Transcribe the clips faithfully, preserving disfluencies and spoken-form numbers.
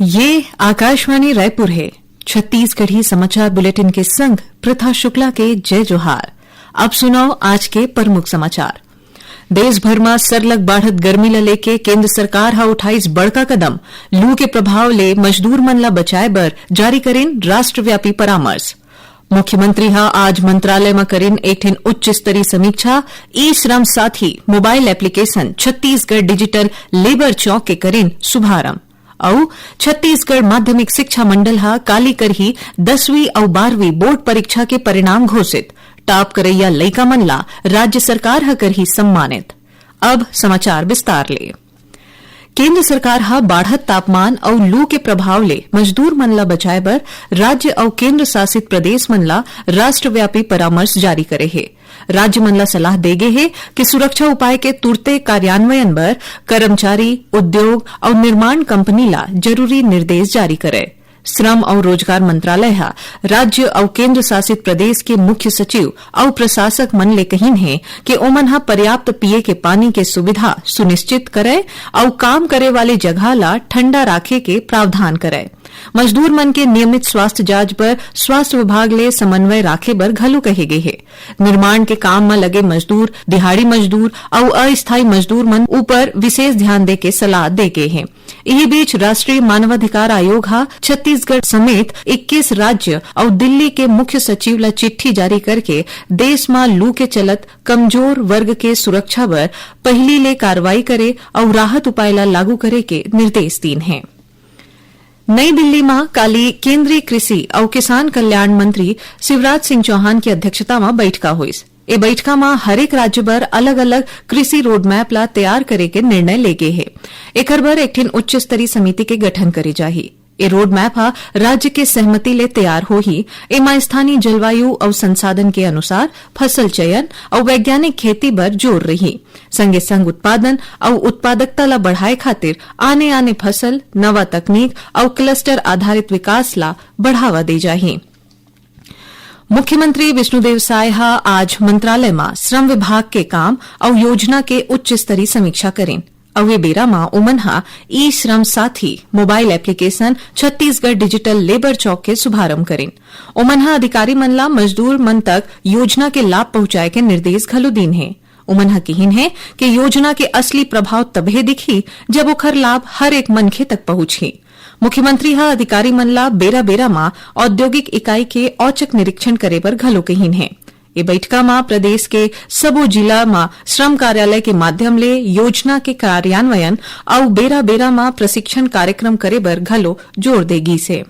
ये आकाशवाणी रायपुर हे। छत्तीसगढ़ी समाचार बुलेटिन के संग प्रथा शुक्ला के जय जोहार। अब सुनव आज के प्रमुख समाचार। देश भर म सरलग बाढ़त गर्मी ल लेके केंद्र सरकार ह उठाइस बड़का कदम। लू के प्रभाव ले मजदूर मन ल बचाए बर जारी करिन राष्ट्रव्यापी परामर्श। मुख्यमंत्री ह आज मंत्रालय म करिन एक ठिन उच्च स्तरीय समीक्षा। ई श्रम साथी मोबाइल एप्लीकेशन छत्तीसगढ़ डिजिटल लेबर चौक के करिन शुभारंभ। अउ छत्तीसगढ़ माध्यमिक शिक्षा मंडल ह काली करही दसवीं अउ बारहवीं बोर्ड परीक्षा के परिणाम घोषित। टॉप करइया लइका मन ला राज्य सरकार ह करही सम्मानित। अब समाचार विस्तार ले। केंद्र सरकार ह बाढ़त तापमान अउ लू के प्रभाव ले मजदूर मन ला बचाए बर राज्य अउ केंद्र शासित प्रदेश मन ला राष्ट्रव्यापी परामर्श जारी करे हे। राज्य मन ला सलाह दे गे हे कि सुरक्षा उपाय के तुरते कार्यान्वयन बर कर्मचारी, उद्योग अउ निर्माण कंपनी ला जरूरी निर्देश जारी करय। श्रम अउ रोजगार मंत्रालय ह राज्य अउ केंद्र शासित प्रदेश के मुख्य सचिव अउ प्रशासक मन ले कहिन हे कि ओमन ह पर्याप्त पीये के पानी के सुविधा सुनिश्चित करय अउ काम करे वाले जगह ला ठंडा राखे के प्रावधान करय। मजदूर मन के नियमित स्वास्थ्य जांच बर स्वास्थ्य विभाग ले समन्वय राखे बर घलो कहे गे हे। निर्माण के काम म लगे मजदूर, दिहाड़ी मजदूर अउ अस्थायी मजदूर मन ऊपर विशेष ध्यान दे के सलाह दे गे हे। इही बीच राष्ट्रीय मानवाधिकार आयोग ह छत्तीसगढ़ समेत इक्कीस राज्य अउ दिल्ली के मुख्य सचिव ल चिट्ठी जारी करके देश म लू के चलत कमजोर वर्ग के सुरक्षा बर पहिली ले कार्रवाई करे अउ राहत उपाय ल लागू करे के निर्देश दीन हे। नई दिल्ली म काली केंद्रीय कृषि अउ किसान कल्याण मंत्री शिवराज सिंह चौहान की अध्यक्षता म बइठका होइस। ए बइठका म हरेक राज्य बर अलग-अलग कृषि रोडमैप ला तैयार करे के निर्णय ले गे हे। एखर बर एक ठिन उच्च स्तरीय समिति के गठन करे जाही। ए रोडमैप ह राज्य के सहमति ले तैयार होही। एमा स्थानीय जलवायु अउ संसाधन के अनुसार फसल चयन अउ वैज्ञानिक खेती बर जोर रही। संगे संग उत्पादन अउ उत्पादकता ला बढ़ाए खातिर आने-आने फसल, नवा तकनीक अउ क्लस्टर आधारित विकास ला बढ़ावा दे जाही। मुख्यमंत्री विष्णुदेव साय ह आज मंत्रालय म श्रम विभाग के काम अउ योजना के उच्च स्तरीय समीक्षा करिन। अउ ए बेरा म ओमन ह ई श्रम साथी मोबाइल एप्लीकेशन छत्तीसगढ़ डिजिटल लेबर चौक के शुभारंभ करिन। ओमन ह अधिकारी मन ला मजदूर मन तक योजना के लाभ पहुंचाए के निर्देश घलो दीन हे। ओमन ह किहिन हे कि योजना के असली प्रभाव तभे दिखही, जब ओखर लाभ हर एक मनखे तक पहुंचही। मुख्यमंत्री ह अधिकारी मन ला बेरा-बेरा म औद्योगिक इकाई के औचक निरीक्षण करे बर घलो कहिन हे। ए बइठका म प्रदेश के सबो जिला म श्रम कार्यालय के माध्यम ले योजना के कार्यान्वयन अउ बेरा-बेरा म प्रशिक्षण कार्यक्रम करे बर घलो जोर दे गीस हे।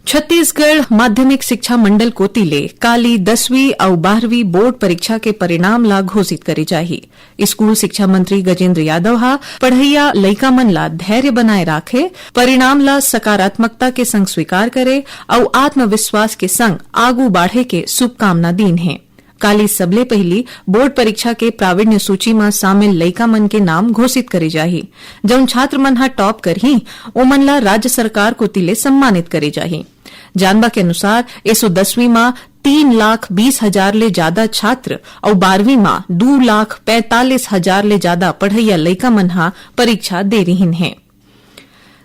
छत्तीसगढ़ माध्यमिक शिक्षा मंडल कोति ले काली दसवीं अउ बारहवीं बोर्ड परीक्षा के परिणाम ला घोषित करे जाही। स्कूल शिक्षा मंत्री गजेंद्र यादव ह पढ़इया लइका मन ला धैर्य बनाए राखे, परिणाम ला सकारात्मकता के संग स्वीकार करे अउ आत्मविश्वास के संग आगू बाढ़े के शुभकामना दीन हे। काली सबले पहिली बोर्ड परीक्षा के प्रावीण्य सूची म शामिल लइका मन के नाम घोषित करे जाही। जउन छात्र मन ह टॉप करही, ओमन ला राज्य सरकार कोति ले सम्मानित करे जाही। जानबा के अनुसार, एसो दसवीं म तीन लाख बीस हजार ले जादा छात्र अउ बारहवीं म दू लाख पैंतालीस हजार ले जादा पढ़इया लइका मन ह परीक्षा दे रिहिन हे।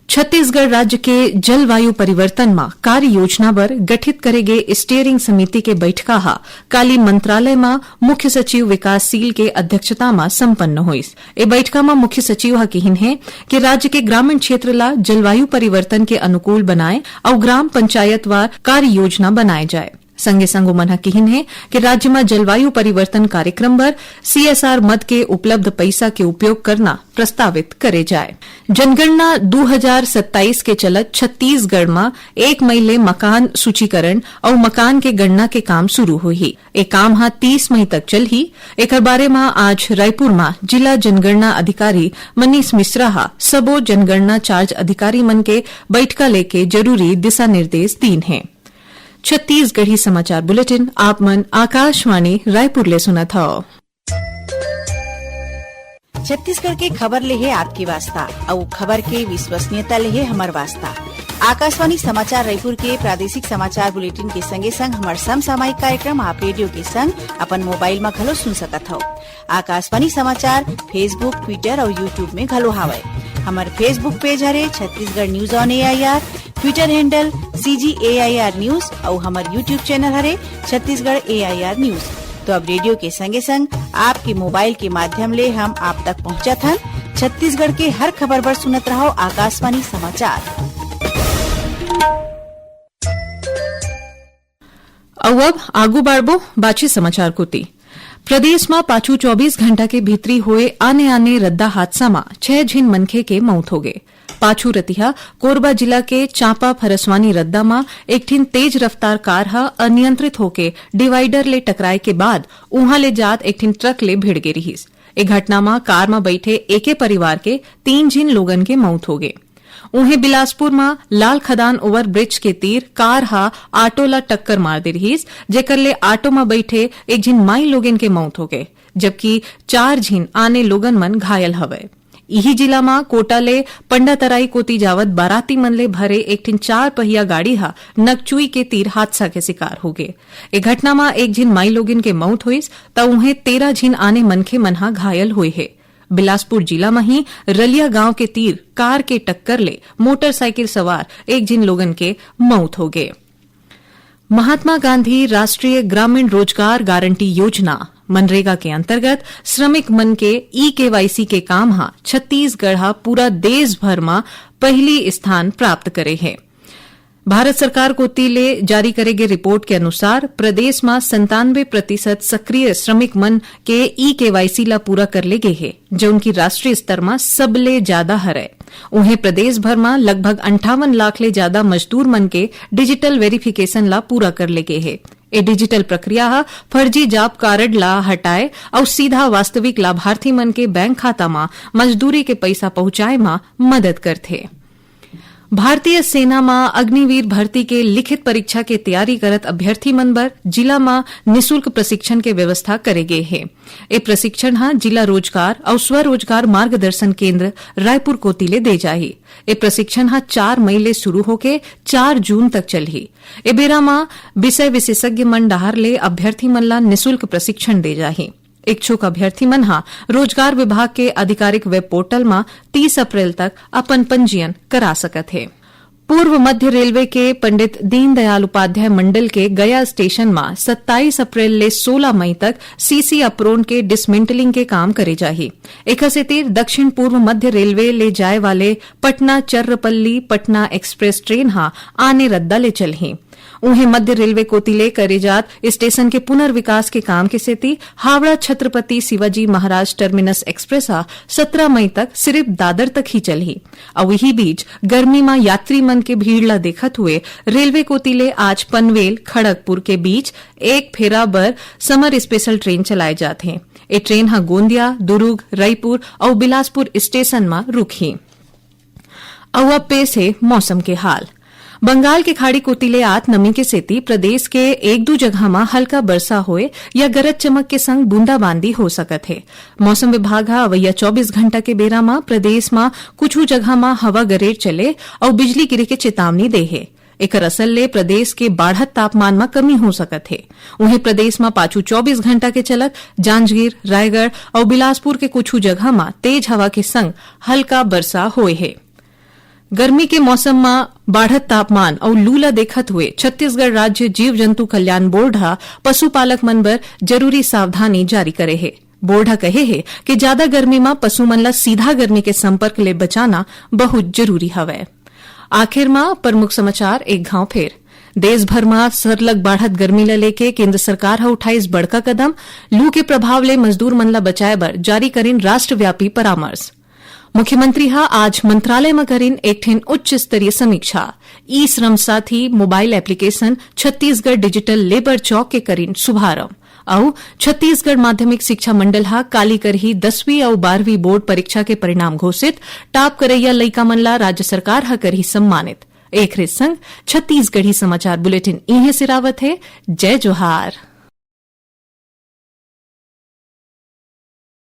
छत्तीसगढ़ राज्य के जलवायु परिवर्तन म कार्य योजना बर गठित करे गे स्टीयरिंग समिति के बइठका ह काली मंत्रालय म मुख्य सचिव विकासशील के अध्यक्षता म संपन्न होइस। ए बइठका म मुख्य सचिव ह किहिन हे कि राज्य के ग्रामीण क्षेत्र ला जलवायु परिवर्तन के अनुकूल बनाए अउ ग्राम पंचायतवार कार्य योजना बनाए जाए। संगे संग ओमन ह किहिन हे कि राज्य म जलवायु परिवर्तन कार्यक्रम बर सीएसआर मद के उपलब्ध पइसा के उपयोग करना प्रस्तावित करे जाए। जनगणना दू हजार सत्ताईस के चलत छत्तीसगढ़ म एक मई ले मकान सूचीकरण अउ मकान के गणना के काम शुरू होही। ए काम ह तीस मई तक चलही। एकर बारे म आज रायपुर म जिला जनगणना अधिकारी मनीष मिश्रा ह सबो जनगणना चार्ज अधिकारी मन के बइठका लेके जरूरी दिशा निर्देश दीन हे। छत्तीसगढ़ी समाचार बुलेटिन आप मन आकाशवाणी रायपुर ले सुनत हव। छत्तीसगढ़ के खबर ले हे आपके वास्ता, अउ खबर के विश्वसनीयता ले हे हमर वास्ता। आकाशवाणी समाचार रायपुर के प्रादेशिक समाचार बुलेटिन के संगे संग हमर समसामयिक कार्यक्रम आप रेडियो के संग अपन मोबाइल म घलो सुन सकत हव। आकाशवाणी समाचार Facebook, Twitter अउ YouTube में घलो हावय। हमर Facebook page हरे Chhattisgarh news on A I R, Twitter handle C G A I R news अउ हमर YouTube channel हरे Chhattisgarh A I R news। तो अब रेडियो के संगे संग आपके मोबाइल के माध्यम ले हम आप तक पहुंचत हन। छत्तीसगढ़ के हर खबर बर सुनत रहो आकाशवाणी समाचार। अउ अब आगू बाढ़बो बाची समाचार कोती। प्रदेश म पाछू चौबीस घंटा के भीतरी होए आने-आने रद्दा हादसा म छह झिन मनखे के मउत होगे। पाछू रतिहा कोरबा जिला के चांपा फरसवानी रद्दा म एक ठिन तेज रफ्तार कार ह अनियंत्रित होके divider ले टकराए के बाद उहां ले जात एक ठिन ट्रक ले भिड़ गे रिहिस। ए घटना म कार म बइठे एके परिवार के तीन झिन लोगन के मउत होगे। उहें, बिलासपुर म लाल खदान overbridge के तीर कार ह ऑटो ल टक्कर मार दे रिहिस, जेकर ले ऑटो म बइठे एक झिन माई लोगन के मउत होगे, जबकि चार झिन आने लोगन मन घायल हवय। इही जिला म कोटा ले पंडातराई कोती जावत बाराती मन ले भरे एक ठिन चार पहिया गाड़ी ह नकचुई के तीर हादसा के शिकार होगे। ए घटना म एक झिन माई लोगन के मउत होइस, त उहें तेरह झिन आने मनखे मन ह घायल होए हे। बिलासपुर जिला म ही रलिया गांव के तीर कार के टक्कर ले मोटरसाइकिल सवार एक झिन लोगन के मउत होगे। महात्मा गांधी राष्ट्रीय ग्रामीण रोजगार गारंटी योजना, मनरेगा के अंतर्गत श्रमिक मन के e-KYC के काम ह छत्तीसगढ़ ह पूरा देश भर म पहिली स्थान प्राप्त करे हे। भारत सरकार कोती ले जारी करे गे रिपोर्ट के अनुसार, प्रदेश म संतानवे प्रतिशत सक्रिय श्रमिक मन के e-KYC ला पूरा कर ले गे हे, जउन की राष्ट्रीय स्तर म सबले जादा हरय। उहें, प्रदेश भर म लगभग अंठावन लाख ले जादा मजदूर मन के digital verification ला पूरा कर ले गे हे। ए digital प्रक्रिया ह फर्जी जॉब कारड ला हटाए अउ सीधा वास्तविक लाभार्थी मन के बैंक खाता म मजदूरी के पइसा पहुंचाए म मदद करथे। भारतीय सेना म अग्निवीर भर्ती के लिखित परीक्षा के तैयारी करत अभ्यर्थी मन बर जिला म निशुल्क प्रशिक्षण के व्यवस्था करे गे हे। ए प्रशिक्षण ह जिला रोजगार अउ स्वरोजगार मार्गदर्शन केंद्र रायपुर कोति ले दे जाही। ए प्रशिक्षण ह चार मई ले शुरू होके चार जून तक चलही। ए बेरा म विषय विशेषज्ञ मन डहार ले अभ्यर्थी मन ला निशुल्क प्रशिक्षण दे जाही। इच्छुक अभ्यर्थी मन ह रोजगार विभाग के आधिकारिक वेब पोर्टल म तीस अप्रैल तक अपन पंजीयन करा सकत हे। पूर्व मध्य रेलवे के पंडित दीनदयाल उपाध्याय मंडल के गया स्टेशन म सत्ताईस अप्रैल ले सोलह मई तक सीसी अप्रोन के डिसमेंटलिंग के काम करे जाही। एखर सेती दक्षिण पूर्व मध्य रेलवे ले जाए वाले पटना चर्रपल्ली पटना एक्सप्रेस ट्रेन ह आने रद्दा ले चलही। उहें, मध्य रेलवे कोति ले करे जात स्टेशन के पुनर्विकास के काम के सेती हावड़ा छत्रपति शिवाजी महाराज टर्मिनस एक्सप्रेस ह सत्रह मई तक सिरिफ दादर तक ही चलही। अउ इही बीच, गर्मी म यात्री मन के भीड़ ला देखत हुए रेलवे कोति ले आज पनवेल खड़गपुर के बीच एक फेरा बर समर स्पेशल ट्रेन चलाए जात हे। ए ट्रेन ह गोंदिया, दुरूग, रईपुर अउ बिलासपुर स्टेशन म रुकही। अउ अब पेश हे मौसम के हाल। बंगाल के खाड़ी कोति ले आत नमी के सेती प्रदेश के एक दू जगह म हल्का बरसा होए या गरज चमक के संग बूंदाबांदी हो सकत हे। मौसम विभाग ह अवइया चौबीस घंटा के बेरा म प्रदेश म कुछु जगह म हवा गरेर चले अउ बिजली गिरे के चेतावनी दे हे। एकर असर ले प्रदेश के बाढ़त तापमान म कमी हो सकत हे। उहें, प्रदेश म पाछू चौबीस घंटा के चलत जांजगीर, रायगढ़ अउ बिलासपुर के कुछु जगह म तेज हवा के संग हल्का बरसा होए हे। गर्मी के मौसम म बाढ़त तापमान अउ लू ल देखत हुए छत्तीसगढ़ राज्य जीव जंतु कल्याण बोर्ड ह पशुपालक मन बर जरूरी सावधानी जारी करे हे। बोर्ड ह कहे हे कि जादा गर्मी म पशु मन ल सीधा गर्मी के संपर्क ले बचाना बहुत जरूरी हवय। आखिर म प्रमुख समाचार एक घांव फेर। देश भर म सरलग बाढ़त गर्मी ल लेके केंद्र सरकार ह उठाइस बड़का कदम। लू के प्रभाव ले मजदूर मन ल बचाए बर जारी करिन राष्ट्रव्यापी परामर्श। मुख्यमंत्री ह आज मंत्रालय म करिन एक ठिन उच्च स्तरीय समीक्षा। ई श्रम साथी मोबाइल एप्लीकेशन छत्तीसगढ़ डिजिटल लेबर चौक के करिन शुभारंभ। अउ छत्तीसगढ़ माध्यमिक शिक्षा मंडल ह काली करही दसवीं अउ बारहवीं बोर्ड परीक्षा के परिणाम घोषित। टॉप करइया लइका मन ला राज्य सरकार ह करही सम्मानित। एखरे संग छत्तीसगढ़ी समाचार बुलेटिन इहें सिरावत हे। जय जोहार।